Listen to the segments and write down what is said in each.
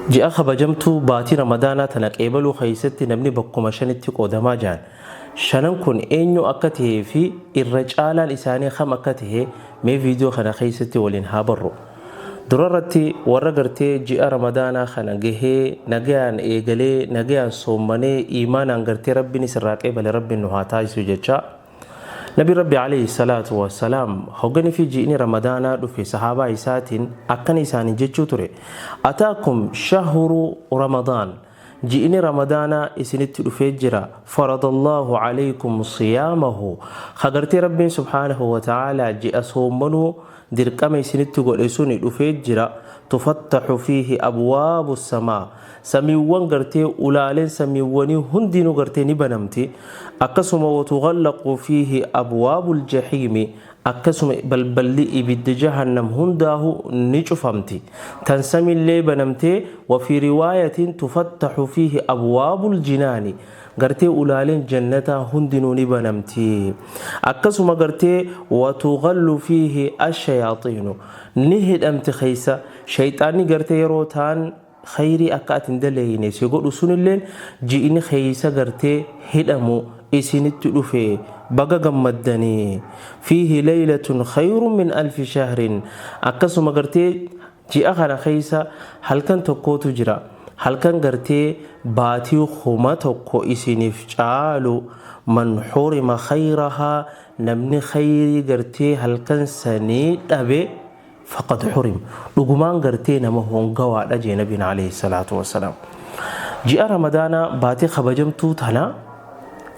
Ji'a kabajamtuu baatii Ramadaanaa tana qeebaluu keessatti namni bakkuma shanitti qoodamaa jiran. Shanan kun eenyu akka tahee fi irra caalaan isaanii kam akka tahe mee viidiyoo kana keessatti waliin haa barru. Durarratti warra gartee ji'a Ramadaanaa kana gahee nagayaan eegalee nagayaan soommanee iimaanaan gartee Rabbiin isirraa qeebale Rabbiin nu haa taasisu jecha. Nabi Rabbi alayhi salaatu wassalaam hoggani fi ji'ini Ramadaanaa dhufe sahaabaa isaatiin akkana isaaniin jechuu ture. Ataakum shahru Ramadaan. Ji'ini Ramadaanaa isinitti dhufee jira. Faradallahu alaykum siyaamahu. Hagartee Rabbiin subhaanahu wa ta'aalaa ji'a soommanuu dirqama isinitti godhe suni dhufee jira. Tufattaxu fiihi abwaabu samaa. Samiiwwan gartee ulaaleen samiiwwanii hundinuu gartee ni banamti. Akkasuma watughallaqu fiihi abwaabul jahiimi. Akkasuma balballi ibidda jahannam hundaahu ni cufamti. Tan samiillee banamtee wa fi riwaayatiin tufattaxu fiihi abwaabul jinaani. Gartee ulaaleen jannataa hundinuu ni banamti. Akkasuma gartee watughallu fiihi ashayaaxiinu. Ni hidhamti keessa shayxaanni gartee yeroo ta'an khayrii akka ati hin daleeyne si godhu sunilleen ji'ini keessa gartee hidhamu isinitti dhufe baga gammaddanii. Fiihi laylatun khayrun min alfi shahrin. Akkasuma gartee ji'a kana keessa halkan tokkootu jira. Halkan gartee baatii 1000 isiniif caalu. Man xurima khayrahaa, namni khayrii gartee halkan sanii dhabe faqad xurim, dhugumaan gartee nama hongawaadha jee nabiin alayhi salaatu wassalaam. Ji'a Ramadaanaa baatii kabajamtuu tana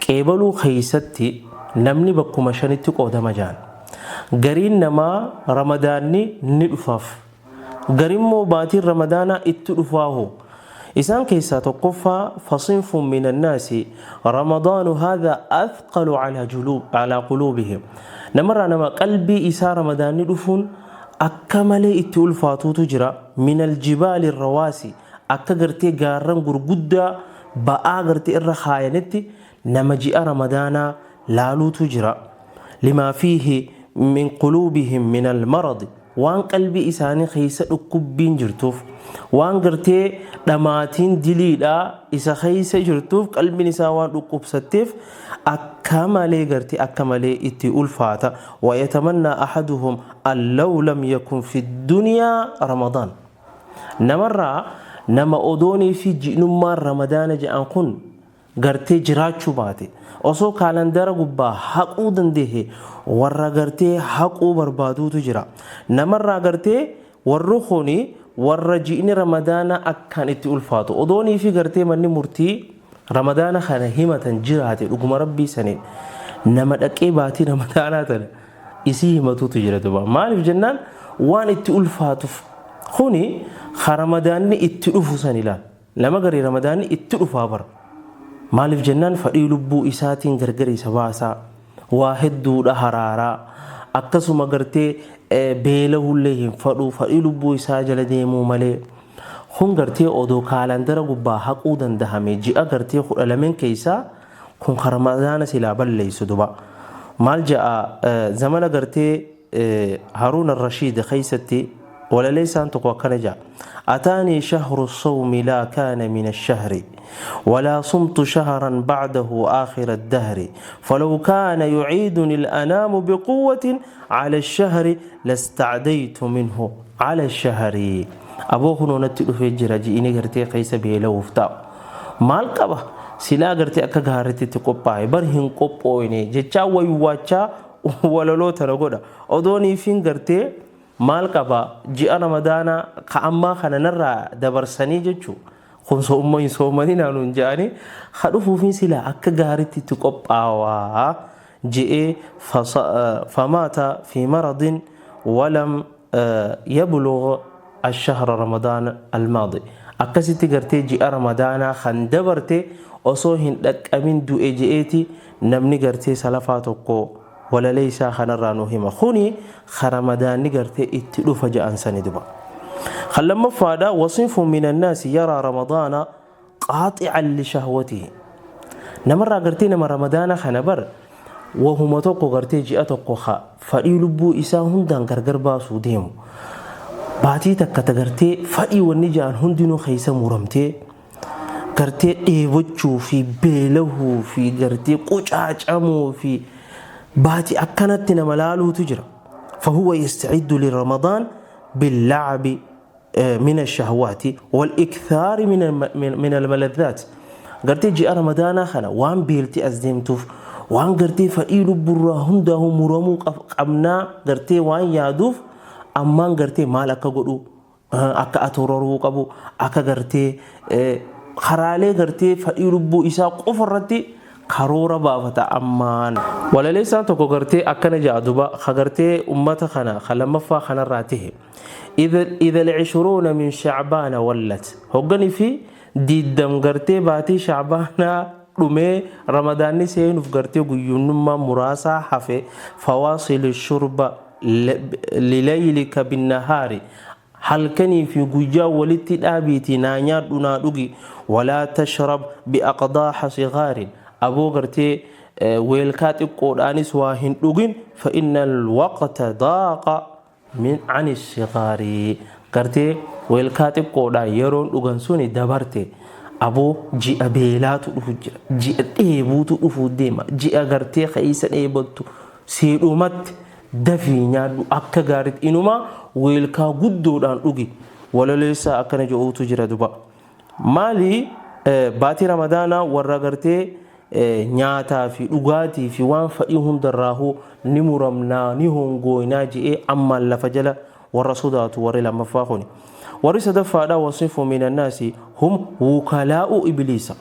qeebaluu keessatti namni bakkuma shanitti qoodama jaan. Gariin namaa Ramadaanni ni dhufaaf. Garimmoo baatiin Ramadaanaa itti dhufaahu. Isaan keessaa tokkoffaa fasinfun min annaasi Ramadaanu haadha athqalu ala quluubihim. Namarraa nama qalbii isaa Ramadaanni dhufuun akka malee itti ulfaatuutu jira. Min aljibaali rawaasi, akka gartee gaarran gurguddaa ba'aa gartee irra kaayanitti nama ji'a Ramadaanaa laaluutu jira. Limaa fiihi min quluubihim min almaradi, waan qalbii isaanii keessa dhukkubbiin jirtuuf, waan gartee dhamaatiin diliidhaa isa keessa jirtuuf, qalbiin isaa waan dhukkubsatteef akka malee gartee akka malee itti ulfaata. Wayatamannaa ahaduhum an law lam yakun fi dunyaa Ramadaan. Namarraa nama odoonii fi ji'nummaan Ramadaana jedhan kun gartee jiraachuu baate osoo kaalandara gubbaa haquu dandehe warra gartee haquu barbaaduutu jira. Namarraa gartee warri kuni warra ji'ni Ramadaana akkaan itti ulfaatu. Odoonii fi gartee manni murtii Ramadaana kana himatan jiraate dhuguma Rabbii saniin nama dhaqee baatii Ramadaanaa tana isii himatuutu jira duba. Maaliif jennaan waan itti ulfaatuuf kuni ka Ramadaanni itti dhufu san ilaal. Nama garii Ramadaanni itti dhufaa bara. Maaliif jennaan fadhii lubbuu isaatiin gargar isa baasaa. Waa hedduudha haraaraa. Akkasuma gartee beelahullee hin fadhu fadhii lubbuu isaa jala deemuu malee. Kun gartee odoo kaalandara gubbaa haquu dandahame ji'a gartee 12 keessaa kun ka Ramadaana silaa balleessu duba. Maal ja'a zamana gartee Haruun Rashiid keessatti walaleessaan tokko akkana ja'a. Ataanii shahru sawmi laa kaana min ashahri walaa sumtu shahran ba'dahu aakhira ad-dahri falaw kaana yuciiduni al-anaamu biquwwatin ala ash-shahri lastacdaytu minhu ala ash-shahri. Aboo kunoo natti dhufee jira ji'ini gartee keessa beela'uuf taa'u. Maal qaba? Silaa gartee akka gaariitti itti qophaa'e bar hin qophooyne jechaa waywaachaa walaloo tana godha. Odooniifiin gartee maal qaba ji'a Ramadaanaa ka ammaa kana narraa dabarsanii jechuu. Kun soomma hin soomanii naanuun je'anii ha dhufuufiin silaa akka gaariitti itti qophaawaa je'ee famaata fi maradin walam yablugh ashahra Ramadaan almaadi. Akkasitti gartee ji'a Ramadaanaa kan dabarte osoo hin dhaqqabin du'e je'eeti namni gartee salafaa tokko walalee isaa kanarraa nu hima. Kuni ka Ramadaanni gartee itti dhufa je'an sani duba. Kan lammaffaadha wasinfun min annaasi yaraa Ramadaana qaaxi'an li shahwatihi. Namarraa gartee nama Ramadaana kana bar wahuma tokko gartee ji'a tokko ka fadhii lubbuu isaa hundaan gargar baasuu deemu. Baatii takka tagartee fadhii wanni ja'an hundinuu keessa muramtee gartee dheebochuu fi beelahuu fi gartee qucaacamuu fi baatii akkanatti nama laaluutu jira. فهو يستعد لرمضان باللعب من الشهوات والإكثار من الملذات. Gartee ji'a Ramadaanaa kana waan beelti as deemtuuf, waan gartee fadhii lubburraa hundaa'u muramuu qabnaa, gartee waan yaaduuf ammaan gartee maal akka godhu, akka atororuu qabu, akka gartee karaalee gartee fadhii lubbuu isaa qofa irratti karoora baafata ammaan. Walaleessaan tokko gartee akkana ja'a duba ka gartee ummata kana ka lammaffaa kanarraa tahe. إذا العشرون من شعبان ولت, hogganii fi 20 gartee baatii Shacbaanaa dhumee Ramadaanni seenuuf gartee guyyunnummaa muraasaa hafe, فواصل الشرب لليلك بالنهار, halkanii fi guyyaa walitti dhaabiitii naa nyaadhu, naa dhugi. ولا تشرب بأقداح صغار, aboo gartee weelkaa xiqqoodhaanis waa hin dhugin. فإن الوقت ضاق من عن الصغار, gartee weelkaa xiqqoodhaan yeroon dhugan suni dabarte. Aboo ji'a beelaatu dhufu jira, ji'a dheebuutu dhufuu deema, ji'a gartee keessa dheebattu siidhumatti dafii nyaadhu akka gaariitti, inumaa weelkaa guddoodhaan dhugi. Walaleessaa akkana jedhuutu jira duba. Maali, baatii Ramadaanaa warra gartee nyaataa fi dhugaatii fi waan fadhii hundarraahuu ni muramnaa, ni hongooynaa je'ee ammaan lafa jala warra sodaatu warri lammaffaa kuni. Warri sadaffaadha, وصنف من الناس هم وكلاء إبليس.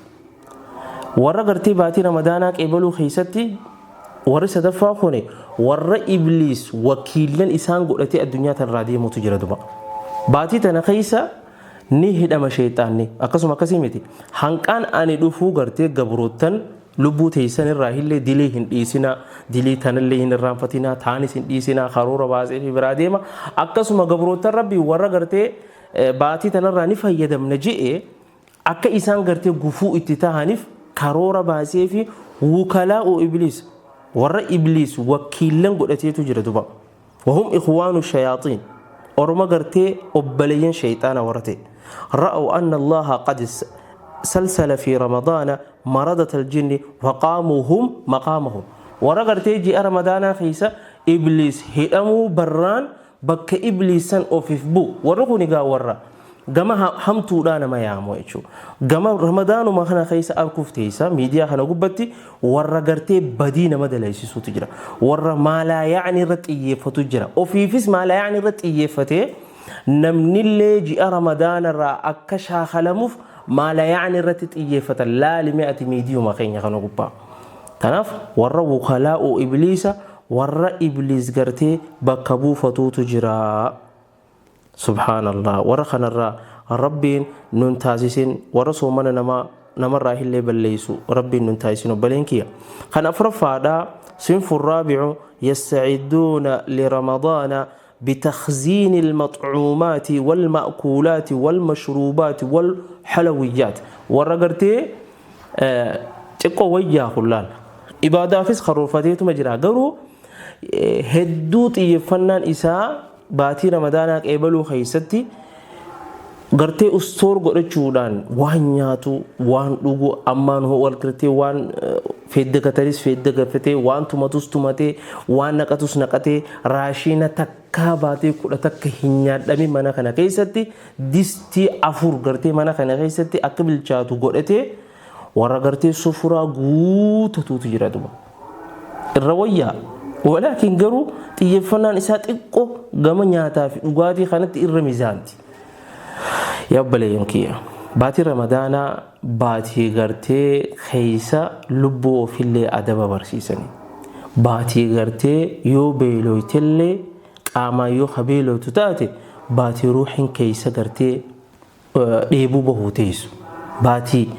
Warra gartee baatii Ramadaanaa qeebaluu keessatti warri sadaffaa kuni warra Ibliis wakiilan isaan godhatee addunyaa tanarraa deemutu jira duba. Baatii tana keessa ni hidhama sheexaanni, akkasuma akkasii miti. Hanqaan ani dhufuu gartee gabroottan lubbuu teessan irraa illee dilii hin dhiisinaa, dilii tanallee hin irraanfatinaa, taanis hin dhiisinaa, karoora baasee fi biraa deema. Akkasuma gabroottan Rabbii warra gartee baatii tanarraa ni fayyadamna je'e akka isaan gartee gufuu itti tahaniif karoora baasee fi وكلاء إبليس, warra Ibliis wakiilan godhateetu jira duba. وهم إخوان الشياطين, orma gartee obboleeyyan shayxaana warra ta'e. رأوا أن الله قد سلسل في رمضان مردة الجن وقاموا هم مقامهم. Warra gartee ji'a Ramadaanaa keessa Ibliis hidhamuu barraan bakka Ibliisan ofiif bu'u. Warri kun egaa warra gama hamtuudhaa nama yaamu jechuudha. Gama Ramadaanuma kana keessa arguuf teessa miidiyaa kana gubbatti warra gartee badii nama dalaysisuutu jira. Warra maalaa yaa'ni irra xiyyeeffatu jira. Ofiifis maalaa yaa'ni irra xiyyeeffatee namnillee ji'a Ramadaanarraa akka shaakalamuuf maalaa yaa'ni irratti xiyyeeffatan laalime ati miidiyuma keenya kana gubbaa. Kanaaf warra وكلاء إبليس, warra Ibliis gartee bakka buufatuutu jira. Subhaanallah, warra kanarraa Rabbiin nun taasisin, warra soomana namaa namarraa illee balleessu Rabbiin nun taasisin, obboleen kiyya. Kan afuraffaadha, الصنف الرابع يستعدون لرمضان بتخزين المطعومات والمأكولات والمشروبات والحلويات. Warra gartee xiqqoo wayyaa kullaan ibaadaafis karoorfateetuma jira, garuu hedduu xiyyeeffannaan isaa baatii Ramadaanaa qeebaluu keessatti gartee store godhachuudhaan waan nyaatu, waan dhugu ammaan wal gartee waan feeddagatanis feeddagafatee, waan tumatus tumatee, waan naqatus naqatee, raashiina takkaa baatee 11 hin nyaadhamin mana kana keessatti distii afur gartee mana kana keessatti akka bilchaatu godhatee warra gartee sufuraa guutatuutu jira duba. Irra wayyaa, walaakin garuu xiyyeeffannaan isaa xiqqoo gama nyaataa fi dhugaatii kanatti irra mizaanti. Yaa obboleeyyan kiyya, baatii Ramadaanaa baatii gartee keessa lubbuu ofillee adaba barsiisanii. Baatii gartee yoo beelooytellee, qaamaan yoo habeelootu taate, baatii ruuxiin keessa gartee dheebuu bahuu teessu. Baatii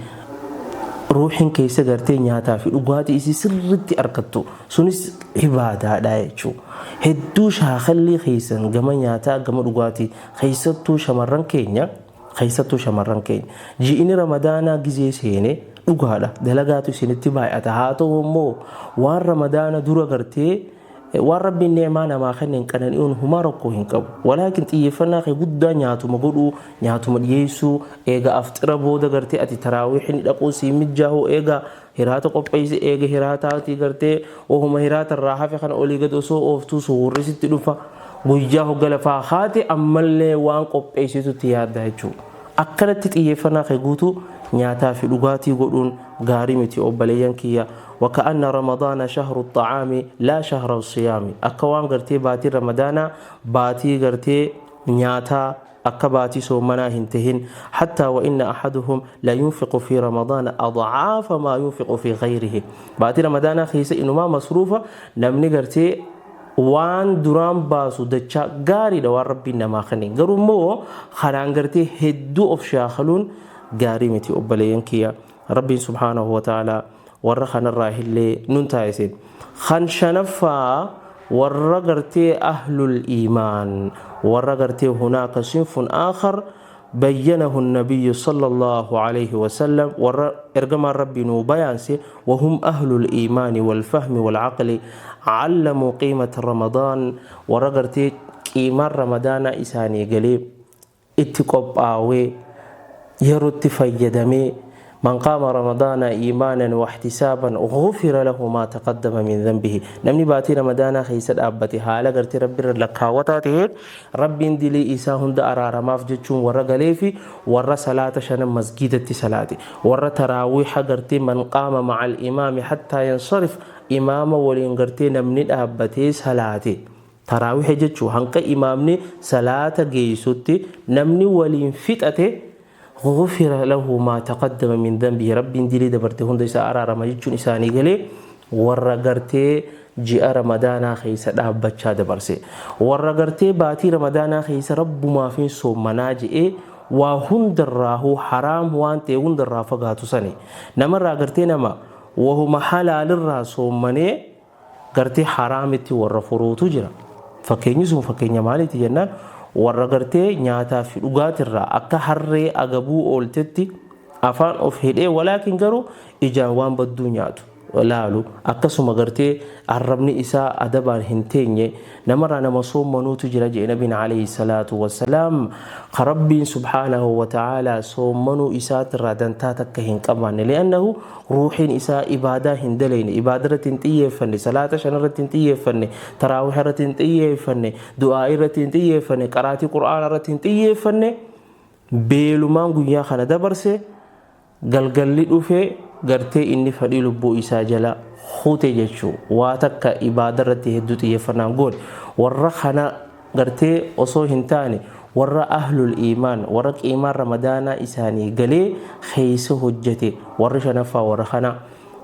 ruuxiin keessa gartee nyaataa fi dhugaatii isii sirriitti argattu, sunis ibaadaadha jechuudha. Hedduu shaakallii keessan gama nyaataa, gama dhugaatii, keessattuu shamarran keenya ji'ini Ramadaanaa gizee seene dhugaadha dalagaatu isinitti baay'ata. Haa ta'u immoo waan Ramadaana dura gartee Waan Rabbiin ni'maa namaa kenneen qanani'uun humaa rakkoo hin qabu. Walaakin xiyyeeffannaa kee guddaa nyaatuma godhuu, nyaatuma dhiyeessuu, eega afxira booda gartee ati taraawiihni dhaquu sii mijjaahu, eega hiraata qopheessi, eega hiraataatii gartee wahuma hiraata irraa hafe kana olii gad osoo ooftuu suhuurri sitti dhufa. Guyyaa hogga lafaa kaate ammallee waan qopheessitutti yaadda jechuudha. Akkanatti xiyyeeffannaa kee guutuu nyaataa fi dhugaatii godhuun gaarii miti, obboleeyyan kiyya. Waka'anna Ramadaana shahru xa'aami laa shahra siyaami. Akka waan gartee baatiin Ramadaanaa baatii gartee nyaataa, akka baatii soomanaa hin tahin. Hattaa wa inna ahaduhum la yunfiqu fi Ramadaana adcaafa maa yunfiqu fi gayrihi. Baatii Ramadaanaa keessa inumaa masruufa namni gartee waan duraan baasu dachaa. Gaariidha waan Rabbiin namaa kenne, garuu immoo kanaan gartee hedduu of shaakaluun gaarii miti, obboleeyyan kiyya. Rabbiin subhaanahu wa ta'aalaa warra kanarraa illee nun taasisin. Kan shanaffaa warra gartee ahlul iimaan, warra gartee hunaaka sinfun aakhar bayyanahu nabiyyu sallallahu alayhi wasallam, warra ergamaan Rabbii nuu bayaanse. Wahum ahlul iimaani walfahmi walcaqli callamuu qiimata Ramadaan, warra gartee qiimaan Ramadaanaa isaanii galee itti qophaawee yerootti fayyadamee. Man qaama Ramadaana iimaanan waxtisaaban gufira lahu maa taqaddama min dhanbihi. Namni baatii Ramadaanaa keessa dhaabbate haala gartee Rabbi irra lakkaawwataa ta'een Rabbiin dilii isaa hunda araaramaaf jechuun warra galeefi warra salaata shanan masgiidatti salaate, warra taraawiiha gartee man qaama maca alimaami hattaa yansarif, imaama waliin gartee namni dhaabbatee salaate taraawiha jechuu, hanqa imaamni salaata geessutti namni waliin fixate, gufira lahu maa taqaddama min dhanbihi, Rabbiin dilii dabarte hunda isaa araarama jechuun isaanii galee, warra gartee ji'a Ramadaanaa keessa dhaabbachaa dabarse, warra gartee baatii Ramadaanaa keessa Rabbumaafin soommanaa je'ee waa hundarraahuu haraam waan ta'e hundarraa fagaatu sani. Namarraa gartee nama wahuma halaalirraa soommanee gartee haraamitti warra furuutu jira. Fakkeenyi sun fakkeenya maaliiti jennaan, warra gartee nyaataa fi dhugaatirraa akka harree agabuu ooltetti afaan of hidhee, walaakin garuu ijaan waan badduu nyaatu laalu, akkasuma gartee arrabni isaa adabaan hin teenye, namarraa nama soommanuutu jira jee Nabiin alayhi salaatu wassalaam. Ka Rabbiin subhaanahu wa ta'aalaa soommanuu isaatirraa dantaa takka hin qabaanne, li'annahu ruuxiin isaa ibaadaa hin dalayne, ibaada irratti hin xiyyeeffanne, salaata shan irratti hin xiyyeeffanne, taraawiha irratti hin xiyyeeffanne, du'aa irratti hin xiyyeeffanne, qaraatii Qur'aana irratti hin xiyyeeffanne, beelumaan guyyaa kana dabarse, galgalli dhufe gartee inni fadhii lubbuu isaa jala kute jechuu, waa takka ibaada irratti hedduu xiyyeeffannaan goone. Warra kana gartee osoo hin taane, warra ahlul iimaan, warra qiimaan Ramadaanaa isaanii galee keessa hojjete, warri shanaffaa warra kana.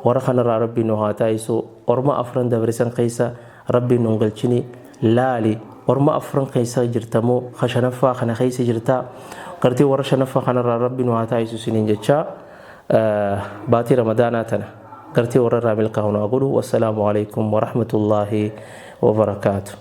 Warra kanarraa Rabbiin nu haa taasisu. Orma afran dabrisan keessa Rabbiin nun galchini. Laali, orma afran keessa jirtamoo ka shanaffaa kana keessa jirtaa? Gartee warra shanaffaa kanarraa Rabbi nu haa taasisu isiniin jechaa, baatii Ramadaanaa tana gartee warra irraa milkaa'u nu haa godhu. Wassalaamu alaikum warahmatullaahi wabarakaatu.